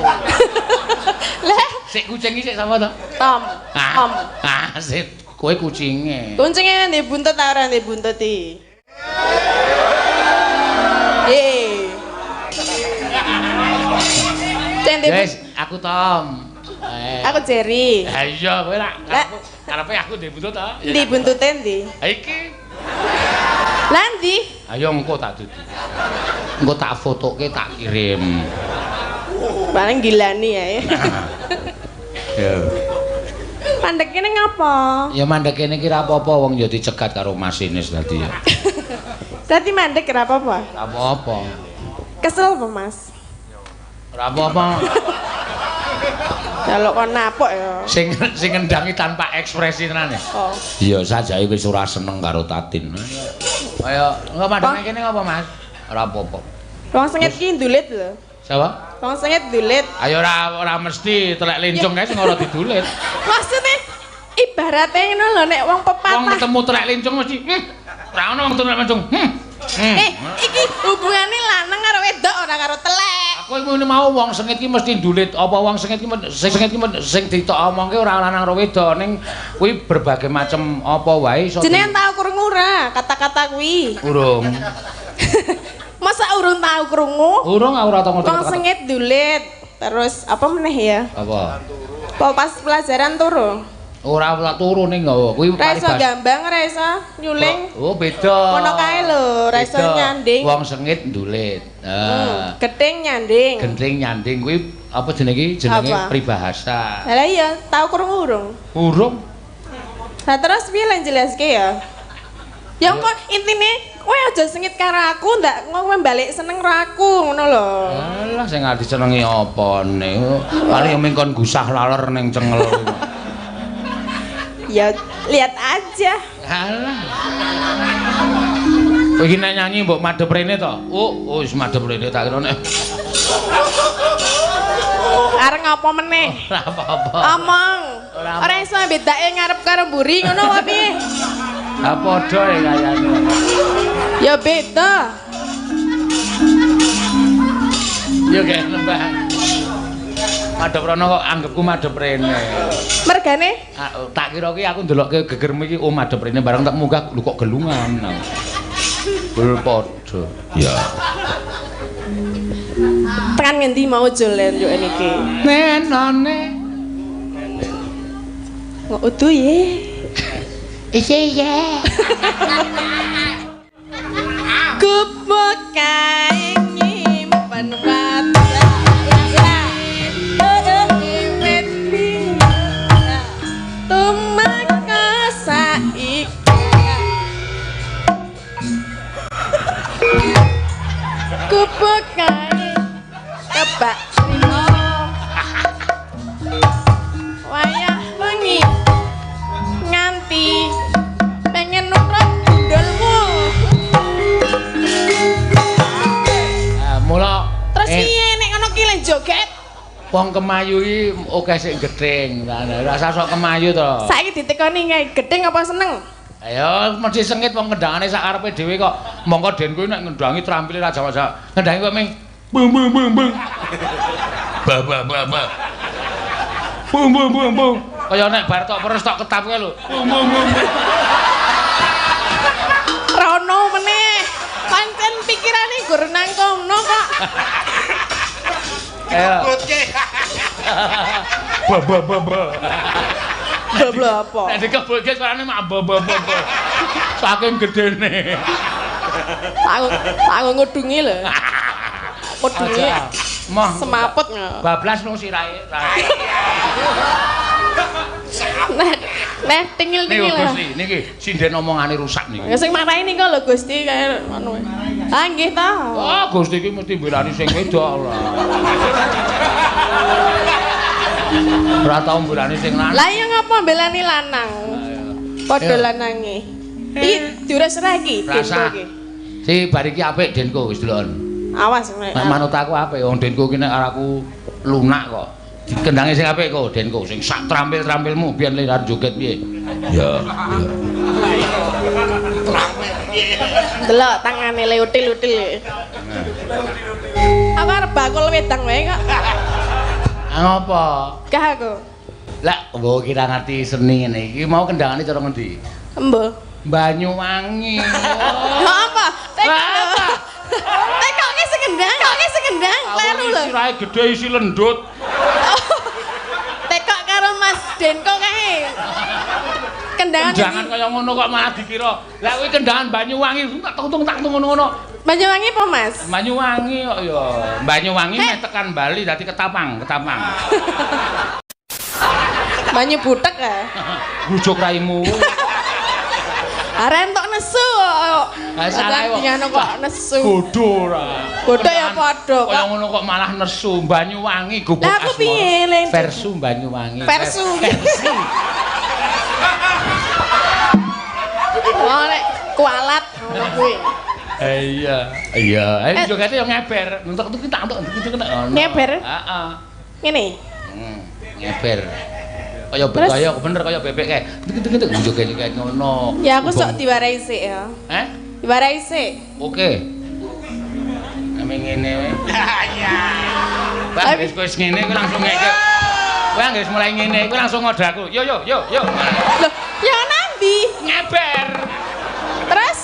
Speaker 1: Lah,
Speaker 2: sik kucing iki sik sapa to?
Speaker 1: Tom. Tom.
Speaker 2: Ah, sik kowe kucinge.
Speaker 1: Kucinge ndek buntut ta ora ndek buntut iki?
Speaker 2: Yes, aku Tom.
Speaker 1: Aku Jerry.
Speaker 2: Ha iya, kowe lak karepe aku ndek buntut ta?
Speaker 1: Ndi buntute ndi?
Speaker 2: Ha iki.
Speaker 1: Lah ndi?
Speaker 2: Ayo engko tak dudu. Engko tak fotoke tak kirim.
Speaker 1: Paling gilani ya.
Speaker 2: Ya.
Speaker 1: Mandek kene ngapa?
Speaker 2: Ya mandek kene iki ra apa-apa wong ya dicegat karo masinis tadi ya.
Speaker 1: Dadi mandek ra apa-apa?
Speaker 2: Ra apa-apa.
Speaker 1: Kesel apa, Mas?
Speaker 2: Ora apa-apa.
Speaker 1: Kalau kon napok ya.
Speaker 2: Sing sing ngendangi tanpa ekspresi tenan ya.
Speaker 1: Oh.
Speaker 2: Iya, sajae wis ora seneng karo Tatin. Ayo, engko mandek kene ngapa, Mas? Ora apa-apa.
Speaker 1: Wong sengit ki ndulit lho.
Speaker 2: Sapa?
Speaker 1: Wong sengit ndulit.
Speaker 2: Ayo ora mesti telek lincung kae sing ora didulit.
Speaker 1: Maksudnya ibaratnya ngono lho nek wong pepatah.
Speaker 2: Wong ketemu telek lincung mesti ora ono wong telek lincung.
Speaker 1: Iki hubungane lanang karo wedok ora karo telek.
Speaker 2: Aku ngene mau wong sengit ki mesti ndulit. Apa wong sengit ki sing ditok omongke ora lanang karo wedok ning kuwi berbagai macam apa wae iso.
Speaker 1: Jenengan tau krungu ora kata-kata kuwi?
Speaker 2: Urung.
Speaker 1: Masa urung tau krungu?
Speaker 2: Urung aku ora tau ngerti.
Speaker 1: Wong sengit ndulit. Terus apa meneh ya?
Speaker 2: Apa?
Speaker 1: Apa pas pelajaran turu?
Speaker 2: Ora ora turu ning nggawa. Kuwi
Speaker 1: ora iso gambang, ora iso nyuling.
Speaker 2: Oh, beda.
Speaker 1: Ngono kae lho, ora iso nyanding.
Speaker 2: Wong sengit ndulit. Heeh.
Speaker 1: Gething nyanding.
Speaker 2: Genting nyanding kuwi apa jenenge iki? Jenenge peribahasa.
Speaker 1: Lah iya, tau krungu urung?
Speaker 2: Urung.
Speaker 1: Lah terus piye lan jelaske ya? Ya kok intine kowe aja sengit karo aku, ndak kowe balik seneng karo aku ngono lho.
Speaker 2: Alah sing arep disenengi apane? Paling mung kon gusah laler ning cengel.
Speaker 1: Ya lihat aja.
Speaker 2: Alah. Kowe iki nek nyanyi mbok madhep rene to? Oh, wis madhep rene tak kira nek.
Speaker 1: Arep ngapa meneh?
Speaker 2: Ora apa-apa.
Speaker 1: Omong. Ora iso bedake ngarep karo mburi ngono apa piye?
Speaker 2: Ha padha ya kayane.
Speaker 1: Ya beda.
Speaker 2: Ya kayak nembang. Madhep rono kok anggepku madhep rene.
Speaker 1: Mergane?
Speaker 2: Tak kira ki aku ndelokke gegermu iki oh madhep rene bareng tak munggah lho kok gelungan. Bul padha. Ya.
Speaker 1: Tekan ngendi mau jolen yo niki?
Speaker 2: Nenone.
Speaker 1: Kok udu ye.
Speaker 2: Iya iya.
Speaker 1: Gubuk kae nyimpen wajah. Tumeka saiki. Gubuk kae kebak trimo. Wayah wengi nganti pengen nurut gundulmu.
Speaker 2: Mula
Speaker 1: terus
Speaker 2: Wong kemayu iki akeh sing gething. Ora usah sok kemayu to.
Speaker 1: Saiki ditekoni kae gething apa seneng?
Speaker 2: Ayo mesti sengit wong kendangane sak karepe dhewe kok. Mongko den kuwi nek ngendangi trampile ra jawa-jawa. Ngendangi kok ming bung bung bung bung. Ba ba ba ba. Bung bung bung bung. Kaya nek bar tok peres tok ketap kae lho. Bung bung bung.
Speaker 1: Rono meneh. Pancen pikirane gur nang kono kok.
Speaker 2: Ayo. Ba ba ba ba.
Speaker 1: Bablo apa?
Speaker 2: Nek dikebulke suarane mak ba ba ba. Saking gedene.
Speaker 1: Tak ngudungi lho. Ngudungi.
Speaker 2: Moh
Speaker 1: semaput.
Speaker 2: Bablas nang sirahe.
Speaker 1: Nah, nah tingil-tingil.
Speaker 2: Niku Gusti, niki sinden omongane rusak niki.
Speaker 1: Ya sing marahi niku lho Gusti kaya ngono. Ah nggih ta.
Speaker 2: Oh, Gusti iki mesti mbelani sing wedok ora. Ora tau mbelani sing lanang.
Speaker 1: Lah iya ngapa mbelani lanang? Padha lanange. Iki diures ra iki Denko iki.
Speaker 2: Si bar iki apik Denko wis deloken.
Speaker 1: Awas nek
Speaker 2: manut aku apik wong Denko iki nek aku lunak kok. Dikendangi sing apik kok Denko sing sak trampil-trampilmu biyen le arep joget piye. Ya, ya.
Speaker 1: Delok tangane le util-util. Aku arep bakul wedang wae kok.
Speaker 2: Ngopo?
Speaker 1: Gah aku.
Speaker 2: Lah, mbok kira ngerti seni ngene iki mau kendangane cara ngendi?
Speaker 1: Embo.
Speaker 2: Banyuwangi.
Speaker 1: Lha apa? Tekok. Tekoke sing kendang, tekoke sing kendang, kleru lho.
Speaker 2: Sirahe gedhe isi lendut.
Speaker 1: Tekok karo Mas Denko kae. Kendangan
Speaker 2: kendangan kaya ngono kok malah dikira. Lah kuwi kendangan Banyuwangi tak tung tak tung ngono-ngono.
Speaker 1: Banyuwangi apa, Mas?
Speaker 2: Banyuwangi kok ya. Banyuwangi meh tekan Bali dadi ketapang, ketapang.
Speaker 1: Banyu butek ya.
Speaker 2: Bujuk raimu.
Speaker 1: Arek entuk nesu kok.
Speaker 2: Ha salah
Speaker 1: kok nesu.
Speaker 2: Bodho ora.
Speaker 1: Bodho ya padha kok.
Speaker 2: Kaya ngono kok malah nesu Banyuwangi gubuk asmara.
Speaker 1: Lah aku piye le?
Speaker 2: Versu Banyuwangi.
Speaker 1: Versu. Oh nek kualat ngono kuwi.
Speaker 2: Iya. Iya, ayo jogete yo ngeber. Entuk iki tak entuk iki ngono.
Speaker 1: Ngeber?
Speaker 2: Heeh.
Speaker 1: Ngene.
Speaker 2: Ngeber. Kaya kaya bener kaya bebek kae. Tek-tek joget kae ngono.
Speaker 1: Ya aku sok diwarai sik ya.
Speaker 2: Heh?
Speaker 1: Diwarai sik.
Speaker 2: Oke. Ame ngene wae. Iya. Wah, wis wis ngene kowe langsung ngeke. Kowe anggere mulai ngene kowe langsung ngode aku. Yo yo yo yo.
Speaker 1: Loh, ya nandi?
Speaker 2: Ngeber.
Speaker 1: Terus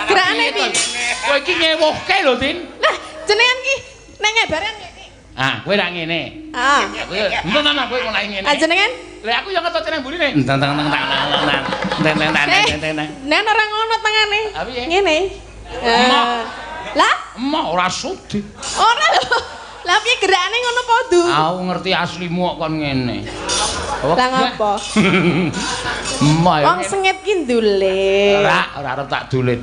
Speaker 1: gerakane piye?
Speaker 2: Kowe iki ngewuhke lho, Tin.
Speaker 1: Lah, jenengan ki nek ngebaran iki.
Speaker 2: Ah, kowe ra ngene.
Speaker 1: Ah.
Speaker 2: Kowe entar kowe mulai ngene.
Speaker 1: Ah, jenengan?
Speaker 2: Lah aku yo ngetot nang mburine. Entang tang tang tang tang tang tang tang tang.
Speaker 1: Nen ora ngono tangane. Ngene. Lah,
Speaker 2: emoh ora sudi.
Speaker 1: Ora lho. Lah piye gerakane ngono padha?
Speaker 2: Aku ngerti aslimu kok kon ngene.
Speaker 1: Lah ngopo?
Speaker 2: Emoh.
Speaker 1: Wong sengit ki ndulit.
Speaker 2: Ora, ora arep tak dulit.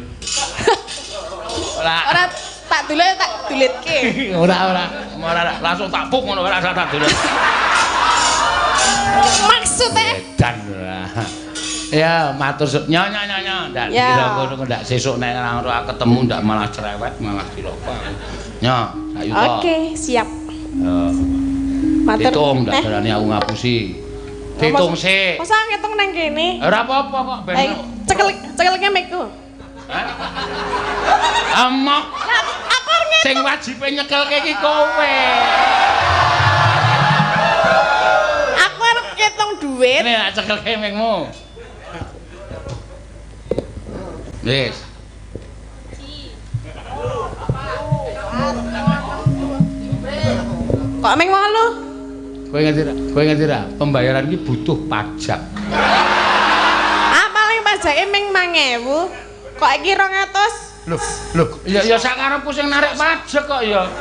Speaker 2: Ora.
Speaker 1: Ora tak dulit tak dulitke.
Speaker 2: Ora, ora. Ora langsung tak puk ngono ora tak dulit.
Speaker 1: Maksudnya?
Speaker 2: Edan ora. Ya, matur nyo nyo nyo nyo. Ndak dikira ngono ndak sesuk nek ora ketemu ndak malah cerewet, malah cilaka. Nyo, sayuta.
Speaker 1: Oke, siap.
Speaker 2: Yo.
Speaker 1: Matur.
Speaker 2: Hitung ndak darani aku ngapusi. Hitung sik.
Speaker 1: Masa ngitung nang kene?
Speaker 2: Ora apa-apa kok ben.
Speaker 1: Cekelke mikku.
Speaker 2: Hah? Amok.
Speaker 1: Lah aku arep ngitung.
Speaker 2: Sing wajibe nyekelke iki kowe.
Speaker 1: Aku arep ngitung duit.
Speaker 2: Nek tak cekelke mikmu. Wis.
Speaker 1: Kok ming 8?
Speaker 2: Kowe ngerti ra? Kowe ngerti ra? Pembayaran iki butuh pajak.
Speaker 1: Ah, paling pajake ming 5.000. Kok iki 200?
Speaker 2: Loh, loh, ya ya sakarepku sing narik pajak kok ya.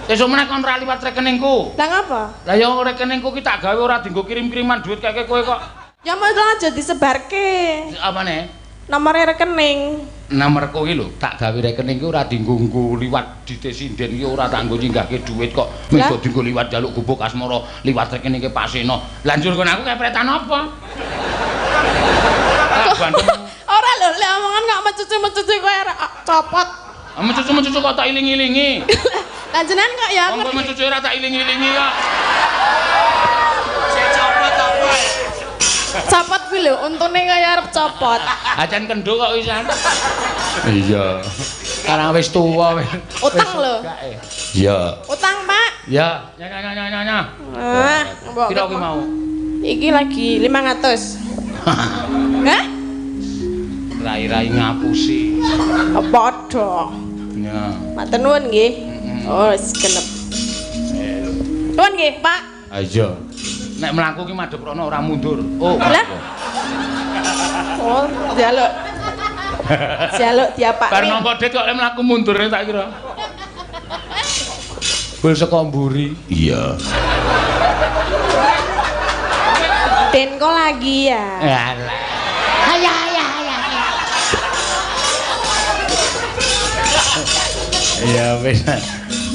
Speaker 2: Sesuk meneh kon ra liwat rekeningku.
Speaker 1: Lah ngapa?
Speaker 2: Lah ya rekeningku ki tak gawe ora dienggo kirim-kiriman duit keke kowe kok.
Speaker 1: Ya malah aja disebarke.
Speaker 2: Apane?
Speaker 1: Nomore rekening.
Speaker 2: Nomorku iki lho, tak gawe rekening ki ora dienggo nggo liwat dite sinden ki ora tak nggo nyinggahke duit kok. Mung dienggo liwat njaluk gubuk asmara liwat rekeningke Pak Seno. Lah njur kon aku kepretan apa?
Speaker 1: Ora lho, lek omongan kok mecucu-mecucu kowe copot.
Speaker 2: Mecucu-mecucu kok tak iling-ilingi.
Speaker 1: Lah jenengan kok ya
Speaker 2: aku. Wong mecucu ora tak iling-ilingi kok.
Speaker 1: Copot kuwi lho, untune kaya arep copot.
Speaker 2: Acan kendho kok wisan. Iya. Karang wis tuwa wis.
Speaker 1: Utang lho.
Speaker 2: Iya.
Speaker 1: Utang, Pak.
Speaker 2: Ya. Ya ya ya ya ya.
Speaker 1: Ah, mbok.
Speaker 2: Piro kuwi mau?
Speaker 1: Iki lagi 500. Hah?
Speaker 2: Rai-rai ngapusi.
Speaker 1: Padha.
Speaker 2: Ya.
Speaker 1: Matur nuwun nggih. Oh, wis genep. Nuwun nggih, Pak.
Speaker 2: Ah iya. Nek mlaku ki madhep rono ora mundur. Oh.
Speaker 1: Lah. Oh, njaluk. Njaluk diapakne.
Speaker 2: Bar nampa dit kok lek mlaku mundur tak kira. Bul saka mburi. Iya.
Speaker 1: Den kok lagi ya.
Speaker 2: Alah.
Speaker 5: Ayah ayah ayah.
Speaker 2: Ya wis.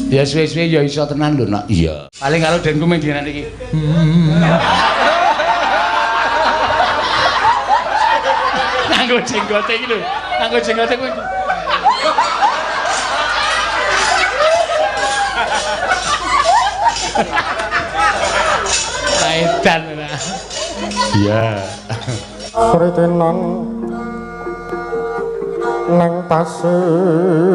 Speaker 2: Ya suwe-suwe ya iso tenan lho, Nak. Iya. Paling karo denku mung dinan iki. Nganggo jenggote iki lho. Nganggo jenggote kuwi. Edan ora. Iya.
Speaker 3: Sritinan nang pasir